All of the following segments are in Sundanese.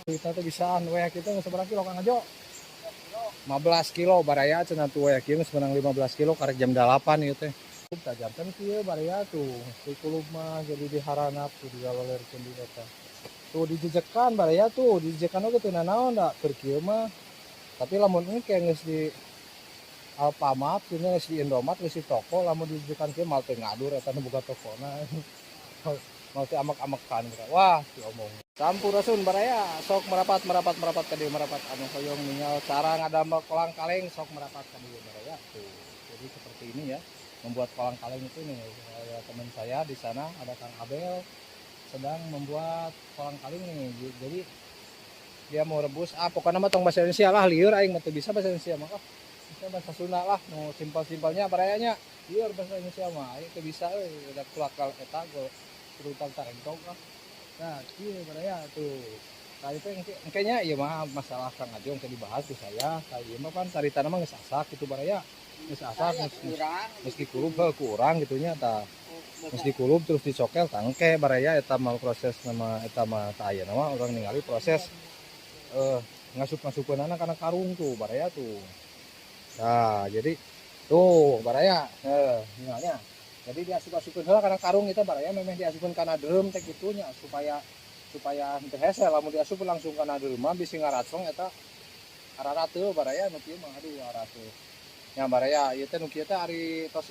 Kita tuh bisaan weh kita geus sabaraha kilo, Kang Ajo? 15 kilo, baraya, cenah tuh. Weh kieu geus menang 15 kilo karek jam 8 ieu teh. Tah, janten kieu, baraya, tuh. Di mah jadi diharanap tuh, digalolerkeun di eta. Tuh, dijejekan, baraya, tuh. Dijejekan oge teu nanaon da keur kieu mah. Tapi lamun engke geus di Alfamart, cenah geus di Indomaret, geus di toko, lamun dijejekan kieu mal teu ngadur eta nu boga tokona. Mal teu amek-amekan. Wah, diomong. Sampurasun, baraya, sok merapat, merapat, merapat ka dieu, merapat. Anu hoyong ningal cara ngadamel kolang kaleng, sok merapat ka dieu, baraya. Tuh. Jadi seperti ini ya membuat kolang kaleng itu nih. Saya, teman saya di sana ada Kang Abel sedang membuat kolang kaleng nih. Jadi dia mau rebus, ah, pokoknya mah tong bahasa Indonesia lah, lieur aing mah teu bisa bahasa Indonesia mah. Ah, bisa bahasa Sunda lah, nu simpel-simpelnya, barayanya. Lieur bahasa Indonesia mah aing teu bisa euy, udah kulakal eta go turutang tarengtong ah. Nah, kieu, baraya, tuh. Nah, itu yang kayaknya iya mah masalah Kang Ajo yang dibahas ku saya. Saya ieu mah kan caritana mah geus asak gitu, baraya. Geus asak, geus geus dikulub heuh ku urang gitu nya tah. Geus dikulub terus dicokel tangke, baraya, eta mah proses nama eta mah. Tah, ayeuna mah urang ningali proses ngasup-ngasupkeunana kana karung tuh, baraya, tuh. Nah, jadi tuh, baraya, ningalnya. Jadi diasup-asupkeun heula kana karung itu, baraya, memeh diasupkeun kana drum teh kitu nya, supaya supaya henteu hese. Lamun diasup langsung kana drum mah bisi ngaracong eta ararateuh, baraya, nu kieu mah. Aduh, ararateuh. Nya, baraya, ieu teh nu kieu teh ari tos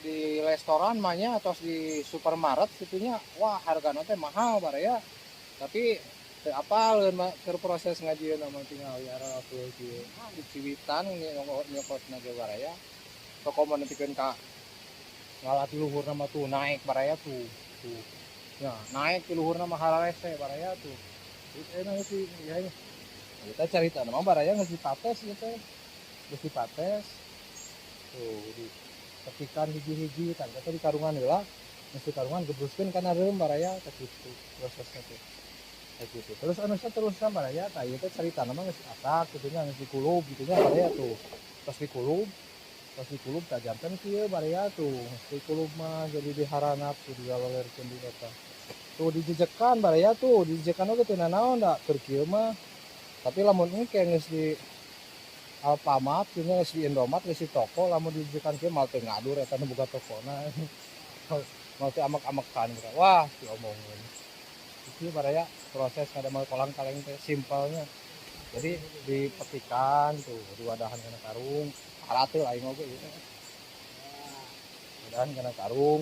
di restoran mah nya, tos di supermarket kitu nya, wah, hargana teh mahal, baraya. Tapi teu apaleun mah keur proses ngajieunna mah tinggal ya ararateuh kieu. Ah, diciwitan nyokotna ge, baraya. Toko mah nepikeun ka ngala ti luhurna mah tuh naik, baraya, tuh. Tuh. Ya, naik ti luhurna mah hararese, baraya, tuh. Terus enak sih ya ini. Kita carita mah, baraya, geus dipates ieu teh. Geus dipates. Tuh, di petikan hiji-hiji kan teh di karungan heula. Geus di karungan gebruskeun kana reum, baraya, teh kitu prosesnya tuh. Kayak gitu. Terus anu terusna, baraya, tah, ieu teh caritana mah geus asak kitu nya, geus dikulub kitu nya, baraya, tuh. Tos dikulub, tos dikulub tah janten kieu, baraya, tuh. Dikulub mah jadi diharanap tuh, digalolerkeun di eta. Tuh, dijejekan, baraya, tuh. Dijejekan oge teu nanaon da keur kieu mah. Tapi lamun engke geus di Alfamart, cenah geus di Indomaret, geus di toko, lamun dijejekan kieu mal teu ngadur eta nu boga tokona. Mal teu amek-amekan. Wah, diomongin. Itu, baraya, proses ngadamel kolang kaleng teh simpelnya. Jadi dipetikan tuh, diwadahan kana karung, arateul aing oge ieu teh. Wadahan kana karung.